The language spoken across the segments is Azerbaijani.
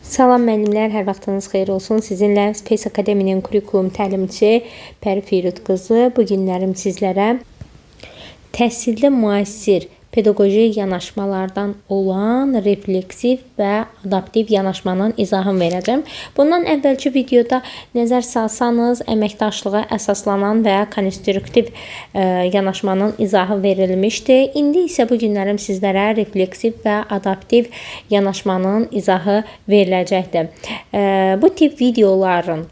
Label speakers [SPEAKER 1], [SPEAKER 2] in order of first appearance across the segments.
[SPEAKER 1] Salam müəllimlər, hər vaxtınız xeyir olsun. Sizinlə Space Akademinin kurikulum təlimçisi Pəri Firud qızı. Bu günlərim sizlərə təhsildə müasir pedaqoji yanaşmalardan olan refleksiv və adaptiv yanaşmanın izahını verəcəm. Bundan əvvəlki videoda nəzər salsanız, əməkdaşlığa əsaslanan və konstruktiv yanaşmanın izahı verilmişdi. İndi isə bu günlərim sizlərə refleksiv və adaptiv yanaşmanın izahı veriləcəkdir. Bu tip videoların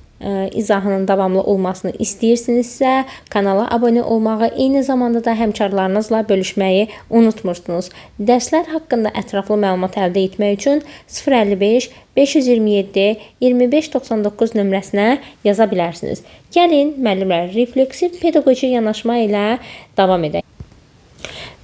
[SPEAKER 1] izahının davamlı olmasını istəyirsinizsə, kanala abunə olmağı, eyni zamanda da həmkarlarınızla bölüşməyi unutmursunuz. Dərslər haqqında ətraflı məlumat əldə etmək üçün 055 527 25 99 nömrəsinə yaza bilərsiniz. Gəlin, müəllimlər, refleksiv pedaqoji yanaşma ilə davam edək.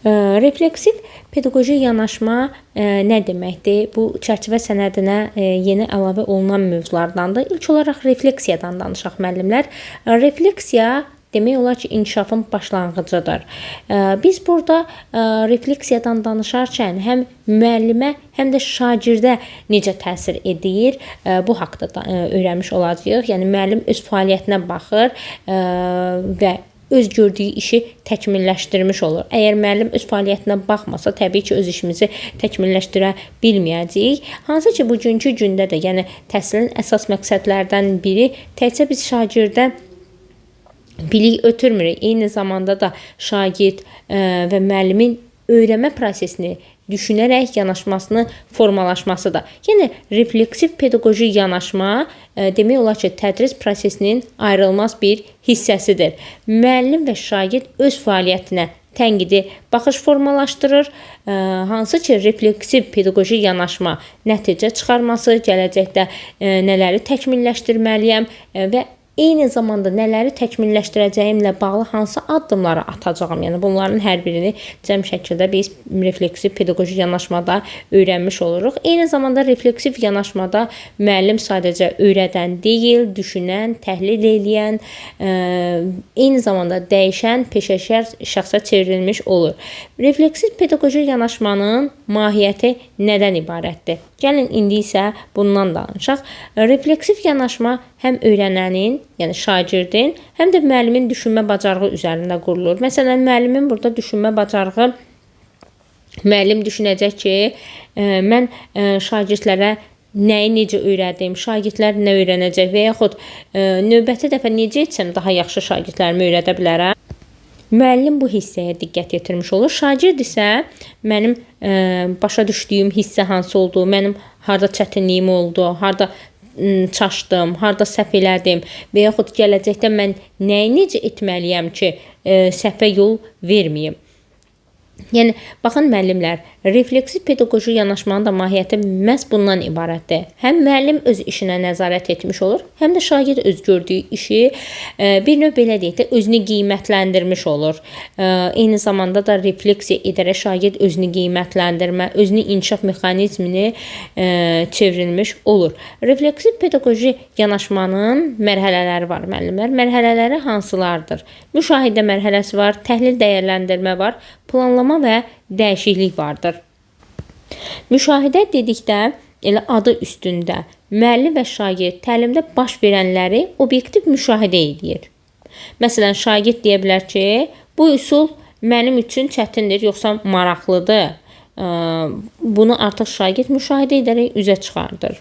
[SPEAKER 1] Refleksiv pedaqoji yanaşma nə deməkdir? Bu çərçivə sənədinə yeni əlavə olunan mövzulardandır. İlk olaraq refleksiyadan danışaq müəllimlər. Refleksiya demək olar ki, inkişafın başlanğıcıdır. Biz burada refleksiyadan danışarkən həm müəllimə, həm də şagirdə necə təsir edir, bu haqda da öyrənmiş olacağıq. Yəni müəllim öz fəaliyyətinə baxır və öz gördüyü işi təkmilləşdirmiş olur. Əgər müəllim öz fəaliyyətinə baxmasa, təbii ki, öz işimizi təkmilləşdirə bilməyəcəyik. Hansı ki, bugünkü gündə də, yəni təhsilin əsas məqsədlərdən biri təkcə biz şagirdə bilik ötürmürük. Eyni zamanda da şagird və müəllimin öyrənmə prosesini düşünərək yanaşmasını formalaşmasıdır. Yəni refleksiv pedaqoji yanaşma demək olar ki, tədris prosesinin ayrılmaz bir hissəsidir. Müəllim və şagird öz fəaliyyətinə tənqidi baxış formalaşdırır. Hansı ki, refleksiv pedaqoji yanaşma nəticə çıxarması, gələcəkdə nələri təkmilləşdirməliyəm və eyni zamanda nələri təkmilləşdirəcəyimlə bağlı hansı addımları atacağam. Yəni bunların hər birini cəm şəkildə biz refleksiv pedaqoji yanaşmada öyrənmiş oluruq. Eyni zamanda refleksiv yanaşmada müəllim sadəcə öyrədən deyil, düşünən, təhlil eləyən, eyni zamanda dəyişən, peşəkar şəxsə çevrilmiş olur. Refleksiv pedaqoji yanaşmanın mahiyyəti nədən ibarətdir? Gəlin indi isə bundan danışaq. Refleksiv yanaşma həm öyrənənin, yəni şagirdin, həm də müəllimin düşünmə bacarığı üzərində qurulur. Məsələn, müəllimin burada düşünmə bacarığı, müəllim düşünəcək ki, mən şagirdlərə nəyi necə öyrədim, şagirdlər nə öyrənəcək və yaxud növbəti dəfə necə etsəm daha yaxşı şagirdlərimi öyrədə bilərəm. Müəllim bu hissəyə diqqət yetirmiş olur. Şagird isə mənim başa düşdüyüm hissə hansı oldu, mənim harda çətinliyim oldu, harda çaşdım, harda səhv elədim və yaxud gələcəkdə mən nəyi necə etməliyəm ki, səhvə yol verməyim. Yəni, baxın müəllimlər, refleksiv pedaqoji yanaşmanın da mahiyyəti məhz bundan ibarətdir. Həm müəllim öz işinə nəzarət etmiş olur, həm də şagird öz gördüyü işi bir növ belə deyək də özünü qiymətləndirmiş olur. Eyni zamanda da refleksiya edərək şagird özünü qiymətləndirmə, özünü inkişaf mexanizmini çevrilmiş olur. Refleksiv pedaqoji yanaşmanın mərhələləri var müəllimlər. Mərhələləri hansılardır? Müşahidə mərhələsi var, təhlil dəyərləndirmə var, planlama və dəyişiklik vardır. Müşahidə dedikdə elə adı üstündə müəllim və şagird təlimdə baş verənləri obyektiv müşahidə edir. Məsələn, şagird deyə bilər ki, bu üsul mənim üçün çətindir, yoxsa maraqlıdır. Bunu artıq şagird müşahidə edərək üzə çıxardır.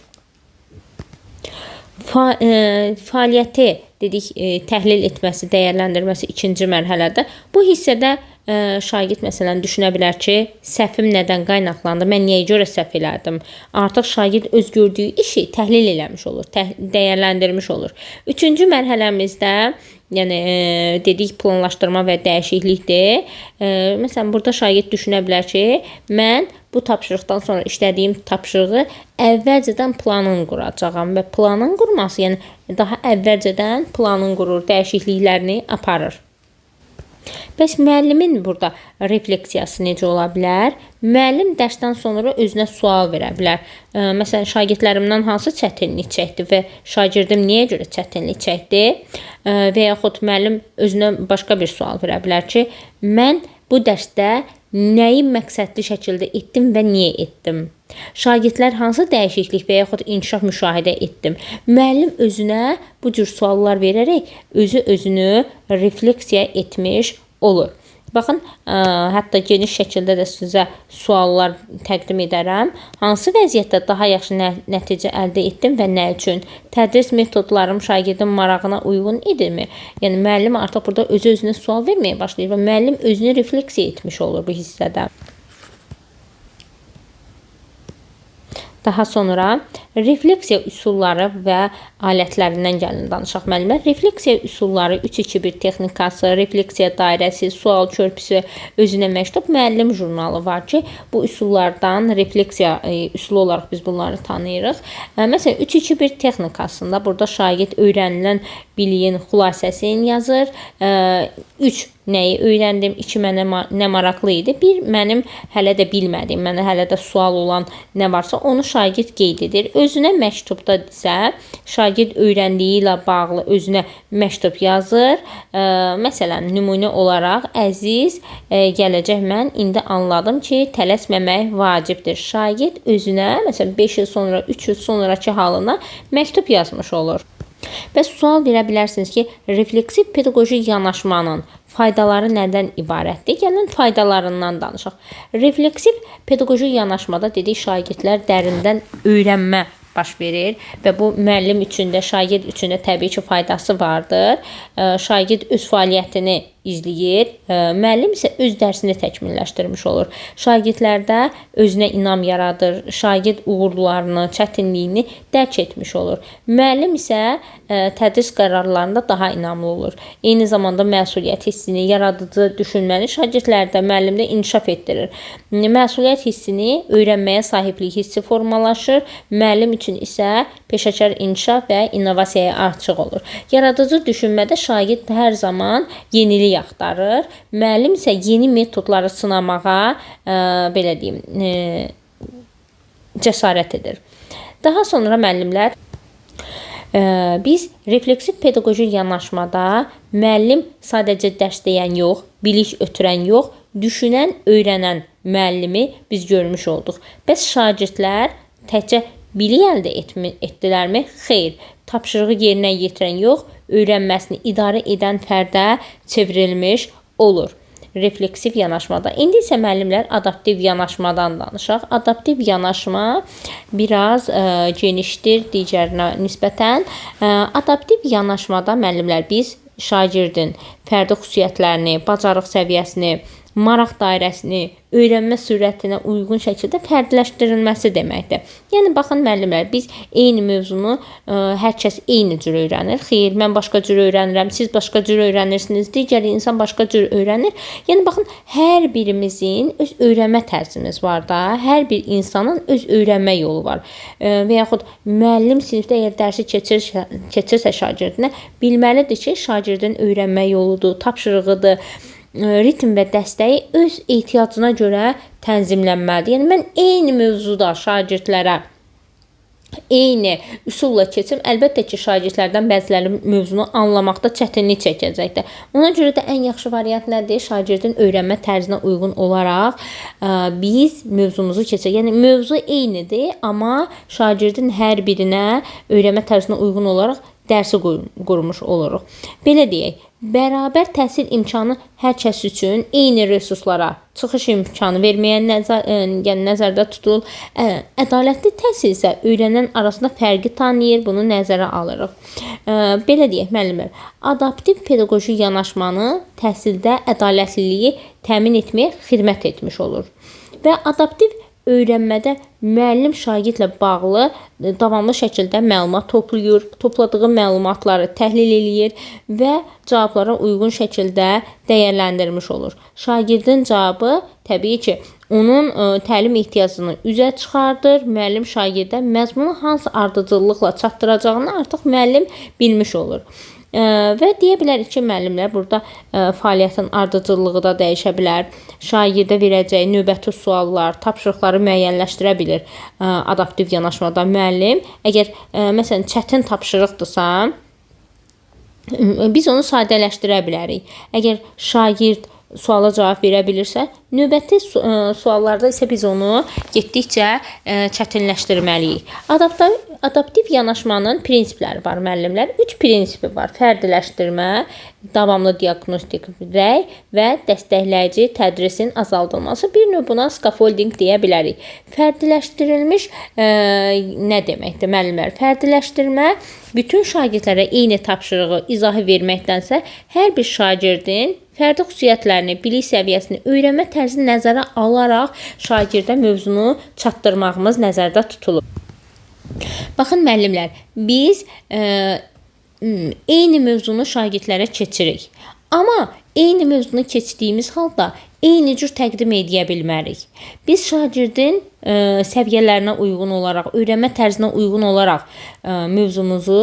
[SPEAKER 1] Fəaliyyəti dedik, təhlil etməsi, dəyərləndirməsi ikinci mərhələdə. Bu hissədə şagird məsələn düşünə bilər ki, səhvim nədən qaynaqlandı, mən niyə görə səhv elədim? Artıq şagird öz gördüyü işi təhlil eləmiş olur, dəyərləndirmiş olur. Üçüncü mərhələmizdə, yəni dedik planlaşdırma və dəyişiklikdir. Məsələn, burada şagird düşünə bilər ki, mən bu tapşırıqdan sonra işlədiyim tapşırığı əvvəlcədən planını quracağam və planın qurması, yəni daha əvvəlcədən planını qurur, dəyişikliklərini aparır. Bəs müəllimin burada refleksiyası necə ola bilər? Müəllim dərsdən sonra özünə sual verə bilər. Məsələn, şagirdlərimdən hansı çətinlik çəkdi və şagirdim niyə görə çətinlik çəkdi? Və yaxud müəllim özünə başqa bir sual verə bilər ki, mən bu dərsdə nəyi məqsədli şəkildə etdim və niyə etdim? Şagirdlər hansı dəyişiklik və yaxud inkişaf müşahidə etdim? Müəllim özünə bu cür suallar verərək özü özünü refleksiya etmiş olur. Baxın, hətta geniş şəkildə də sizə suallar təqdim edərəm. Hansı vəziyyətdə daha yaxşı nəticə əldə etdim və nə üçün? Tədris metodlarım şagirdin marağına uyğun idimi? Yəni müəllim artıq burada özü özünə sual verməyə başlayır və müəllim özünü refleksiya etmiş olur bu hissədə. Daha sonra refleksiya üsulları və alətlərindən gəlin danışaq müəllimlər. Refleksiya üsulları 3-2-1 texnikası, refleksiya dairəsi, sual körpüsü, özünə məktub, müəllim jurnalı var ki, bu üsullardan refleksiya üsulu olaraq biz bunları tanıyırıq. Məsələn, 3-2-1 texnikasında burada şagird öyrənilən biliyin xülasəsini yazır. 3 nəyi öyrəndim, 2 mənə nə maraqlı idi, 1 mənim hələ də bilmədiyim, mənə hələ də sual olan nə varsa onu şagird qeyd edir. Özünə məktubda isə şagird öyrəndiyi ilə bağlı özünə məktub yazır. Məsələn, nümunə olaraq, əziz gələcək mən indi anladım ki, tələsməmək vacibdir. Şagird özünə, məsələn, 5 il sonra, 3 il sonrakı halına məktub yazmış olur. Bəs sual verə bilərsiniz ki, refleksiv pedaqoji yanaşmanın faydaları nədən ibarətdir? Gəlin faydalarından danışaq. Refleksiv pedaqoji yanaşmada dedik, şagirdlər dərindən öyrənmə baş verir və bu müəllim üçün də, şagird üçün də təbii ki, faydası vardır. Şagird öz fəaliyyətini izləyir, müəllim isə öz dərsini təkmilləşdirmiş olur. Şagirdlərdə özünə inam yaradır, şagird uğurlarını, çətinliyini dərk etmiş olur. Müəllim isə tədris qərarlarında daha inamlı olur. Eyni zamanda məsuliyyət hissini, yaradıcı düşünməni şagirdlərdə, müəllimdə inkişaf etdirir. Məsuliyyət hissini, öyrənməyə sahiblik hissi formalaşır. Müəllim üçün isə peşəkar inkişaf və innovasiyaya açıq olur. Yaradıcı düşünmədə şagird hər zaman yenilik axtarır. Müəllim isə yeni metodları sınamağa, belə deyim, cəsarət edir. Daha sonra müəllimlər, biz refleksiv pedaqoji yanaşmada müəllim sadəcə dərs deyən yox, bilik ötürən yox, düşünən, öyrənən müəllimi biz görmüş olduq. Bəs şagirdlər təkcə bilik əldə etdilərmi? Xeyr. Tapşırığı yerinə yetirən yox, öyrənməsini idarə edən fərdə çevrilmiş olur. Refleksiv yanaşmada. İndi isə müəllimlər adaptiv yanaşmadan danışaq. Adaptiv yanaşma biraz genişdir digərinə nisbətən. Adaptiv yanaşmada müəllimlər biz şagirdin fərdi xüsusiyyətlərini, bacarıq səviyyəsini, maraq dairəsini, öyrənmə sürətinə uyğun şəkildə fərdiləşdirilməsi deməkdir. Yəni, baxın müəllimlər, biz eyni mövzunu hər kəs eyni cür öyrənir. Xeyr, mən başqa cür öyrənirəm, siz başqa cür öyrənirsiniz, digər insan başqa cür öyrənir. Yəni, baxın, hər birimizin öz öyrənmə tərzimiz var da, hər bir insanın öz öyrənmə yolu var. Və yaxud müəllim sinifdə əgər dərsi keçirsə şagirdinə, bilməlidir ki, şagirdin öyrənmə yoludur, tapşırığıdır, ritm və dəstəyi öz ehtiyacına görə tənzimlənməlidir. Yəni, mən eyni mövzuda şagirdlərə eyni üsulla keçim, əlbəttə ki, şagirdlərdən bəziləri mövzunu anlamaqda çətinlik çəkəcəkdir. Ona görə də ən yaxşı variant nədir? Şagirdin öyrənmə tərzinə uyğun olaraq biz mövzumuzu keçək. Yəni, mövzu eynidir, amma şagirdin hər birinə öyrənmə tərzinə uyğun olaraq dərsi qurmuş oluruq. Belə deyək, bərabər təhsil imkanı hər kəs üçün eyni resurslara çıxış imkanı verməyə nəzərdə tutulur. Ədalətli təhsil isə öyrənən arasında fərqi tanıyır, bunu nəzərə alırıq. Belə deyək, müəllimlər, adaptiv pedaqoji yanaşmanı təhsildə ədalətliliyi təmin etməyə xidmət etmiş olur. Və adaptiv öyrənmədə müəllim şagirdlə bağlı davamlı şəkildə məlumat toplayır, topladığı məlumatları təhlil eləyir və cavablara uyğun şəkildə dəyərləndirmiş olur. Şagirdin cavabı təbii ki, onun təlim ehtiyacını üzə çıxardır. Müəllim şagirdə məzmunu hansı ardıcıllıqla çatdıracağını artıq müəllim bilmiş olur. Və deyə bilərik ki, müəllimlər burada fəaliyyətin ardıcıllığı da dəyişə bilər. Şagirdə verəcəyi növbəti suallar, tapşırıqları müəyyənləşdirə bilir adaptiv yanaşmada müəllim. Əgər məsələn çətin tapşırıqdırsa, biz onu sadələşdirə bilərik. Əgər şagird suala cavab verə bilirsə, növbəti suallarda isə biz onu getdikcə çətinləşdirməliyik. Adaptiv yanaşmanın prinsipləri var müəllimlər. 3 prinsipi var. Fərdiləşdirmə, davamlı diaqnostik rəy və dəstəkləyici tədrisin azaldılması. Bir növ buna scaffolding deyə bilərik. Fərdiləşdirilmiş nə deməkdir müəllimlər? Fərdiləşdirmə bütün şagirdlərə eyni tapşırığı, izahı verməkdənsə, hər bir şagirdin fərdi xüsusiyyətlərini, bilik səviyyəsini, öyrənmə tərzini nəzərə alaraq şagirdə mövzunu çatdırmağımız nəzərdə tutulur. Baxın müəllimlər, biz eyni mövzunu şagirdlərə keçirik. Amma eyni mövzunu keçdiyimiz halda eyni cür təqdim edə bilmərik. Biz şagirdin səviyyələrinə uyğun olaraq, öyrənmə tərzinə uyğun olaraq mövzumuzu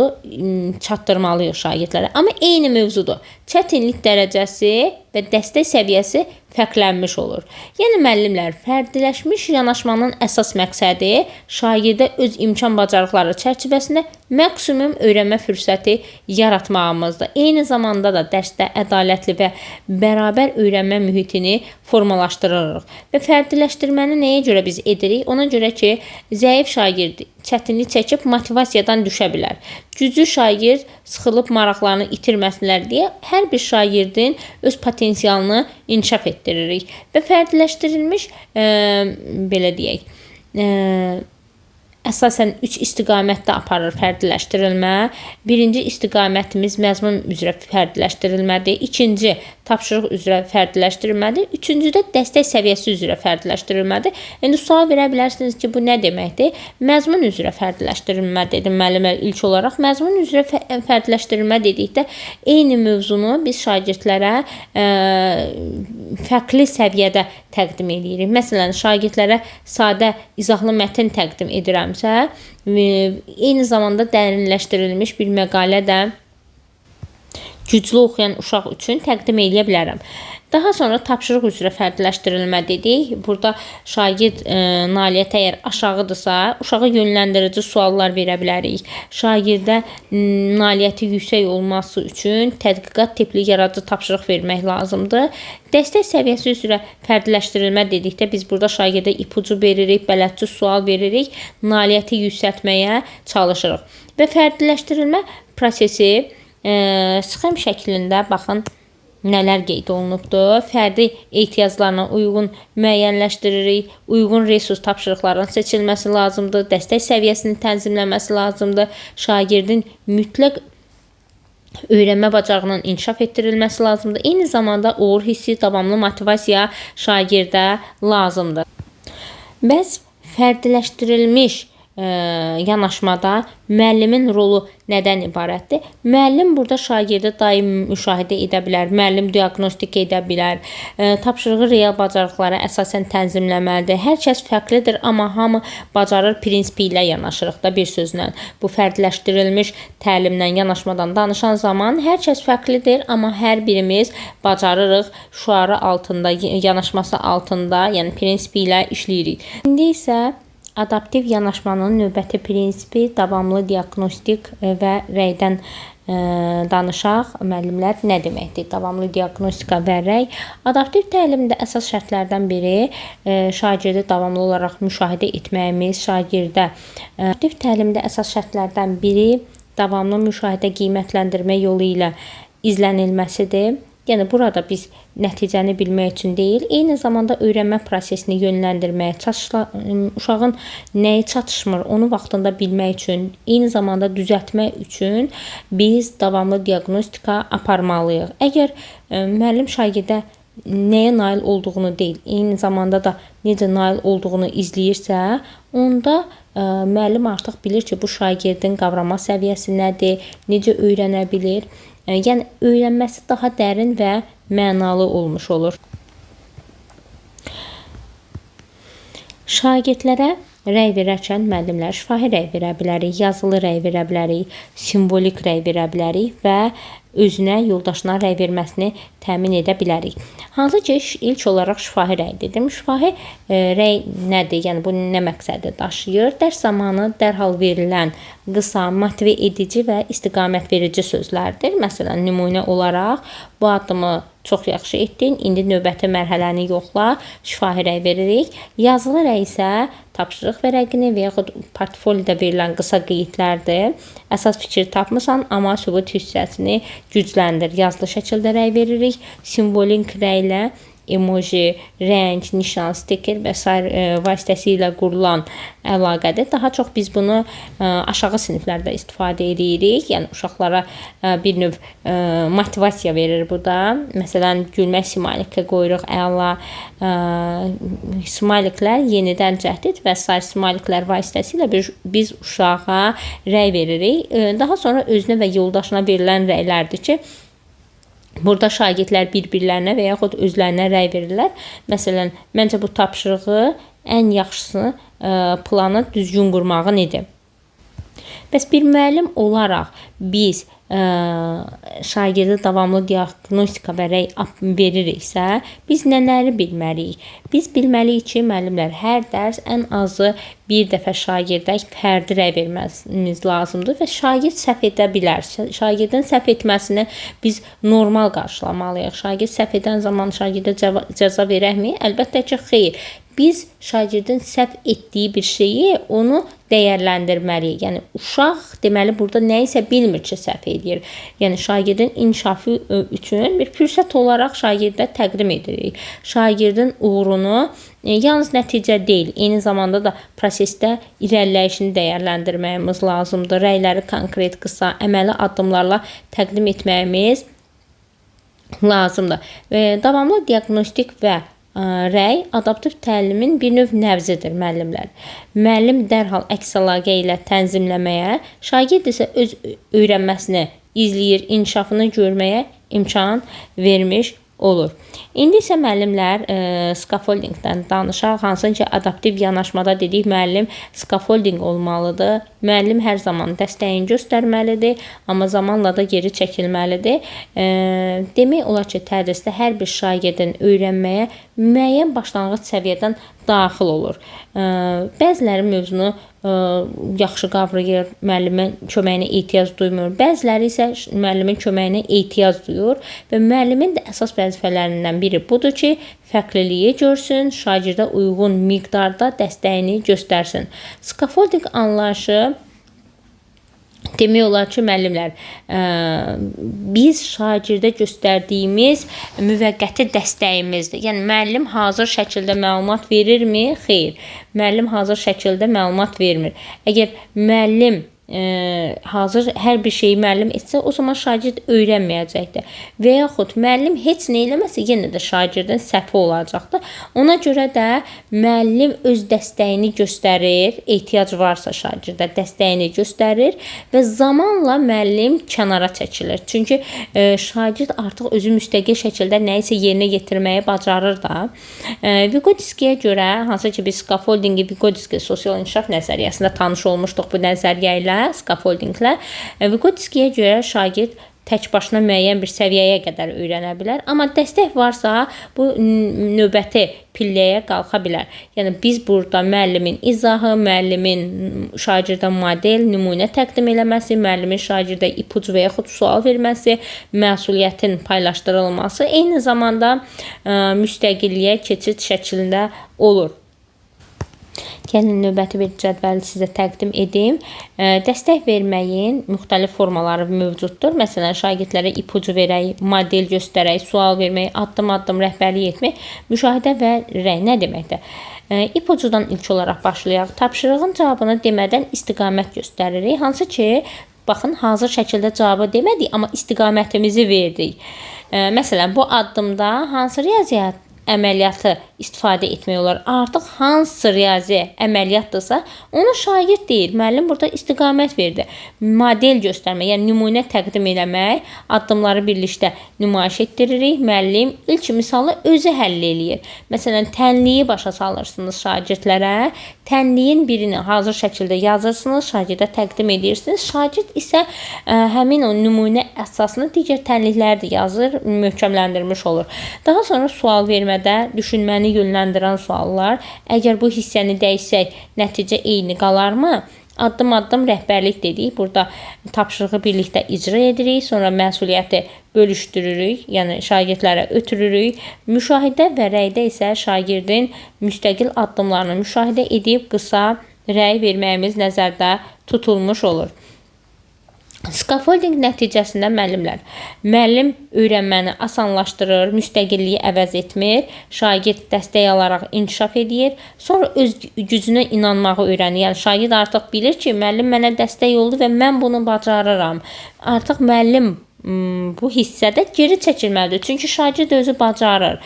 [SPEAKER 1] çatdırmalıyıq şagirdlərə. Amma eyni mövzudur. Çətinlik dərəcəsi və dəstək səviyyəsi fərqlənmiş olur. Yəni müəllimlər, fərdiləşmiş yanaşmanın əsas məqsədi şagirdə öz imkan bacarıqları çərçivəsində maksimum öyrənmə fürsəti yaratmağımızdır. Eyni zamanda da dərsdə ədalətli və bərabər öyrənmə mühitini formalaşdırırıq. Və fərdiləşdirməni nəyə görə biz edirik? Ona görə ki, zəif şagird çətinlik çəkib motivasiyadan düşə bilər. Güclü şagird sıxılıb maraqlarını itirməsinlər deyə hər bir şagirdin öz potensialını inkişaf etdiririk. Və fərdiləşdirilmiş, belə deyək, əsasən 3 istiqamətdə aparır fərdiləşdirilmə. Birinci istiqamətimiz məzmun üzrə fərdiləşdirilmədir. İkinci tapşırıq üzrə fərdiləşdirilmədir. Üçüncü də dəstək səviyyəsi üzrə fərdiləşdirilmədir. İndi sual verə bilərsiniz ki, bu nə deməkdir? Məzmun üzrə fərdiləşdirilmə dedim müəllimlər ilk olaraq. Məzmun üzrə fərdiləşdirilmə dedikdə eyni mövzunu biz şagirdlərə fərqli səviyyədə təqdim edirik. Məsələn, şagirdlərə sadə izahlı mətn təqdim edirəmsə, eyni zamanda dərinləşdirilmiş bir məqalə də güclü oxuyan uşaq üçün təqdim edə bilərəm. Daha sonra tapşırıq üzrə fərdiləşdirilmə dedik. Burada şagird nailiyyəti əgər aşağıdırsa, uşağa yönləndirici suallar verə bilərik. Şagirdə nailiyyəti yüksək olması üçün tədqiqat tipli yaradıcı tapşırıq vermək lazımdır. Dəstək səviyyəsi üzrə fərdiləşdirilmə dedikdə biz burada şagirdə ipucu veririk, bələdçi sual veririk, nailiyyəti yüksəltməyə çalışırıq. Və fərdiləşdirilmə prosesi sxem şəklində baxın nələr qeyd olunubdur. Fərdi ehtiyaclarına uyğun müəyyənləşdiririk, uyğun resurs tapşırıqlarının seçilməsi lazımdır, dəstək səviyyəsinin tənzimlənməsi lazımdır, şagirdin mütləq öyrənmə bacarığının inkişaf etdirilməsi lazımdır. Eyni zamanda uğur hissi, davamlı motivasiya şagirdə lazımdır. Bəs fərdiləşdirilmiş yanaşmada müəllimin rolu nədən ibarətdir? Müəllim burada şagirdi daim müşahidə edə bilər, müəllim diaqnostik edə bilər, tapşırığı real bacarıqlara əsasən tənzimləməlidir. Hər kəs fərqlidir, amma hamı bacarır prinsipi ilə yanaşırıq da bir sözlə. Bu fərdiləşdirilmiş təlimdən, yanaşmadan danışan zaman hər kəs fərqlidir, amma hər birimiz bacarırıq şüarı altında, yanaşması altında, yəni prinsipi ilə işləyirik. İndi isə adaptiv yanaşmanın növbəti prinsipi davamlı diaqnostik və rəydən danışaq. Müəllimlər, nə deməkdir? Davamlı diaqnostika və rəy. Adaptiv təlimdə əsas şərtlərdən biri şagirdi davamlı olaraq müşahidə etməyimiz, şagirdə. Adaptiv təlimdə əsas şərtlərdən biri davamlı müşahidə qiymətləndirmə yolu ilə izlənilməsidir. Yəni burada biz nəticəni bilmək üçün deyil, eyni zamanda öyrənmə prosesini yönləndirmək, uşağın nəyi çatışmır, onu vaxtında bilmək üçün, eyni zamanda düzəltmək üçün biz davamlı diaqnostika aparmalıyıq. Əgər müəllim şagirdə nəyə nail olduğunu deyil, eyni zamanda da necə nail olduğunu izləyirsə, onda müəllim artıq bilir ki, bu şagirdin qavrama səviyyəsi nədir, necə öyrənə bilir. Yəni öyrənməsi daha dərin və mənalı olmuş olur. Şagirdlərə rəy verərkən müəllimlər şifahi rəy verə bilərik, yazılı rəy verə bilərik, simvolik rəy verə bilərik və özünə, yoldaşına rəy verməsini təmin edə bilərik. Hansı ki, ilk olaraq şifahi rəy dedim. Şifahi rəy nədir? Yəni bu nə məqsədi daşıyır? Dərs zamanı dərhal verilən qısa, motive edici və istiqamət verici sözlərdir. Məsələn, nümunə olaraq bu addımı çox yaxşı etdin, indi növbəti mərhələni yoxla, şifahi rəy veririk. Yazılı rəy isə tapşırıq vərəqini və yaxud portfolioda verilən qısa qeydlərdir. Əsas fikri tapmısan, amma sübut hissəsini gücləndir. Yazılı şəkildə rəy veririk. Simvolik rəylə emoji, rəng, nişan, stiker və sair vasitəsilə qurulan əlaqədir. Daha çox biz bunu aşağı siniflərdə istifadə edirik. Yəni uşaqlara bir növ motivasiya verir bu da. Məsələn, gülmək smaylikə qoyuruq, əla smayliklər, yenidən cəhd et və sair smayliklər vasitəsilə biz uşağa rəy veririk. Daha sonra özünə və yoldaşına verilən rəylərdir ki, burada şagirdlər bir-birlərinə və yaxud özlərinə rəy verirlər. Məsələn, məncə bu tapşırığı ən yaxşısı planı düzgün qurmağın idi. Bəs bir müəllim olaraq biz şagirdə davamlı diaqnostika və rəy veririksə, biz nələri bilməliyik? Biz bilməliyik ki, müəllimlər hər dərs ən azı bir dəfə şagirdə fərdi rəy vermemiz lazımdır və şagird səhv edə bilər. Şagirdin səhv etməsini biz normal qarşılamalıyıq. Şagird səhv edən zaman şagirdə cəza verəkmi? Əlbəttə ki, xeyr. Biz şagirdin səhv etdiyi bir şeyi onu dəyərləndirməliyik. Yəni uşaq deməli burada nəyisə bilmir ki, səhv edir. Yəni şagirdin inkişafı üçün bir fürsət olaraq şagirdə təqdim edirik. Şagirdin uğurunu yalnız nəticə deyil, eyni zamanda da prosesdə irəliləyişini dəyərləndirməyimiz lazımdır. Rəyləri konkret, qısa, əməli addımlarla təqdim etməyimiz lazımdır. Davamlı diaqnostik və rəy adaptiv təlimin bir növ nəvzidir müəllimlər. Müəllim dərhal əks əlaqə ilə tənzimləməyə, şagird isə öz öyrənməsini izləyir, inkişafını görməyə imkan vermiş olur. İndi isə müəllimlər scaffoldingdən danışaq. Hansı ki, adaptiv yanaşmada dedik, müəllim scaffolding olmalıdır. Müəllim hər zaman dəstəyini göstərməlidir, amma zamanla da geri çəkilməlidir. Demək olar ki, tədrisdə hər bir şagirdin öyrənməyə müəyyən başlanğıc səviyyədən daxil olur. Bəziləri mövzunu yaxşı qavrayır, müəllimin köməyinə ehtiyac duymur. Bəziləri isə müəllimin köməyinə ehtiyac duyur və müəllimin də əsas vəzifələrindən biri budur ki, fərqliliyi görsün, şagirdə uyğun miqdarda dəstəyini göstərsin. Scaffolding anlayışı demək olar ki, müəllimlər, biz şagirdə göstərdiyimiz müvəqqəti dəstəyimizdir. Yəni müəllim hazır şəkildə məlumat verirmi? Xeyr. Müəllim hazır şəkildə məlumat vermir. Əgər müəllim hazır hər bir şeyi müəllim etsə, o zaman şagird öyrənməyəcəkdir. Və yaxud müəllim heç nə eləməsə, yenə də şagirdin səhvi olacaqdır. Ona görə də müəllim öz dəstəyini göstərir, ehtiyac varsa şagirdə dəstəyini göstərir və zamanla müəllim kənara çəkilir. Çünki şagird artıq özü müstəqil şəkildə nəyisə yerinə yetirməyi bacarır da. Vygotskyyə görə, hansı ki biz scaffoldingi Vygotsky sosial inkişaf nəzəriyyəsində tanış olmuşduq bu nəzəriyyə ilə, scaffoldinglə. Vygotskyyə görə şagird tək başına müəyyən bir səviyyəyə qədər öyrənə bilər, amma dəstək varsa bu növbəti pilləyə qalxa bilər. Yəni biz burada müəllimin izahı, müəllimin şagirdə model, nümunə təqdim eləməsi, müəllimin şagirdə ipucu və yaxud sual verməsi, məsuliyyətin paylaşdırılması eyni zamanda müstəqilliyə keçid şəklində olur. Gəlin növbəti bir cədvəli sizə təqdim edim. Dəstək verməyin müxtəlif formaları mövcuddur. Məsələn, şagirdlərə ipucu verək, model göstərək, sual vermək, addım-addım rəhbərlik etmək, müşahidə və rəy nə deməkdir? İpucudan ilk olaraq başlayaq. Tapşırığın cavabını demədən istiqamət göstəririk. Hansı ki, baxın, hazır şəkildə cavabı demədik, amma istiqamətimizi verdik. Məsələn, bu addımda hansı riyaziyyat əməliyyatı istifadə etmək olar? Artıq hansı riyazi əməliyyatdırsa, onu şagird deyir. Müəllim burada istiqamət verdi. Model göstərmək, yəni nümunə təqdim eləmək, addımları birlikdə nümayiş etdiririk. Müəllim ilk misalı özü həll eləyir. Məsələn, tənliyi başa salırsınız şagirdlərə. Tənliyin birini hazır şəkildə yazırsınız, şagirdə təqdim edirsiniz. Şagird isə həmin o nümunə əsasında digər tənlikləri də yazır, möhkəmləndirmiş olur. Daha sonra sual vermədə düşünməni yönləndirən suallar. Əgər bu hissəni dəyişsək, nəticə eyni qalarmı? Addım-addım rəhbərlik dedik. Burada tapşırığı birlikdə icra edirik, sonra məsuliyyəti bölüşdürürük, yəni şagirdlərə ötürürük. Müşahidə və rəydə isə şagirdin müstəqil addımlarını müşahidə edib qısa rəy verməyimiz nəzərdə tutulmuş olur. Scaffolding nəticəsində müəllim öyrənməni asanlaşdırır, müstəqilliyi əvəz etmir, şagird dəstək alaraq inkişaf edir, sonra öz gücünə inanmağı öyrənir. Yəni şagird artıq bilir ki, müəllim mənə dəstək oldu və mən bunu bacarıram. Artıq müəllim bu hissədə geri çəkilməlidir. Çünki şagird özü bacarır.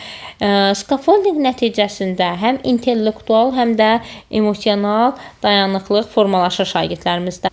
[SPEAKER 1] Scaffolding nəticəsində həm intellektual, həm də emosional dayanıqlıq formalaşır şagirdlərimizdə.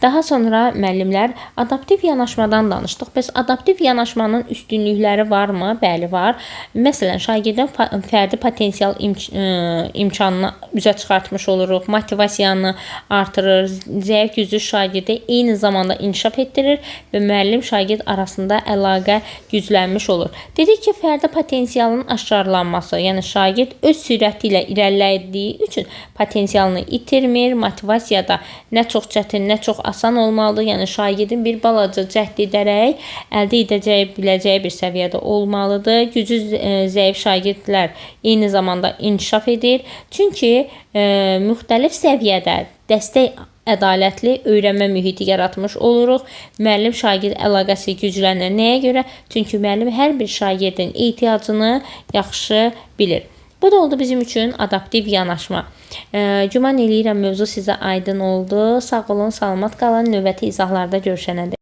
[SPEAKER 1] Daha sonra müəllimlər adaptiv yanaşmadan danışdıq. Bəs adaptiv yanaşmanın üstünlükləri varmı? Bəli, var. Məsələn, şagirdin fərdi potensial imkanını üzə çıxartmış oluruq, motivasiyanı artırır, zəif güclü şagirdi eyni zamanda inkişaf etdirir və müəllim-şagird arasında əlaqə güclənmiş olur. Dedik ki, fərdi potensialın aşkarlanması, yəni şagird öz sürəti ilə irəlilədiyi üçün potensialını itirmir, motivasiya da nə çox çətin, nə çox asan olmalıdır. Yəni şagirdin bir balaca cəhd edərək əldə edəcəyi, biləcəyi bir səviyyədə olmalıdır. Gücü zəif şagirdlər eyni zamanda inkişaf edir. Çünki müxtəlif səviyyədə dəstək ədalətli öyrənmə mühiti yaratmış oluruq. Müəllim-şagird əlaqəsi güclənir. Nəyə görə? Çünki müəllim hər bir şagirdin ehtiyacını yaxşı bilir. Bu da oldu bizim üçün adaptiv yanaşma. Güman eləyirəm mövzu sizə aydın oldu. Sağ olun, salamat qalın. Növbəti izahlarda görüşənədək.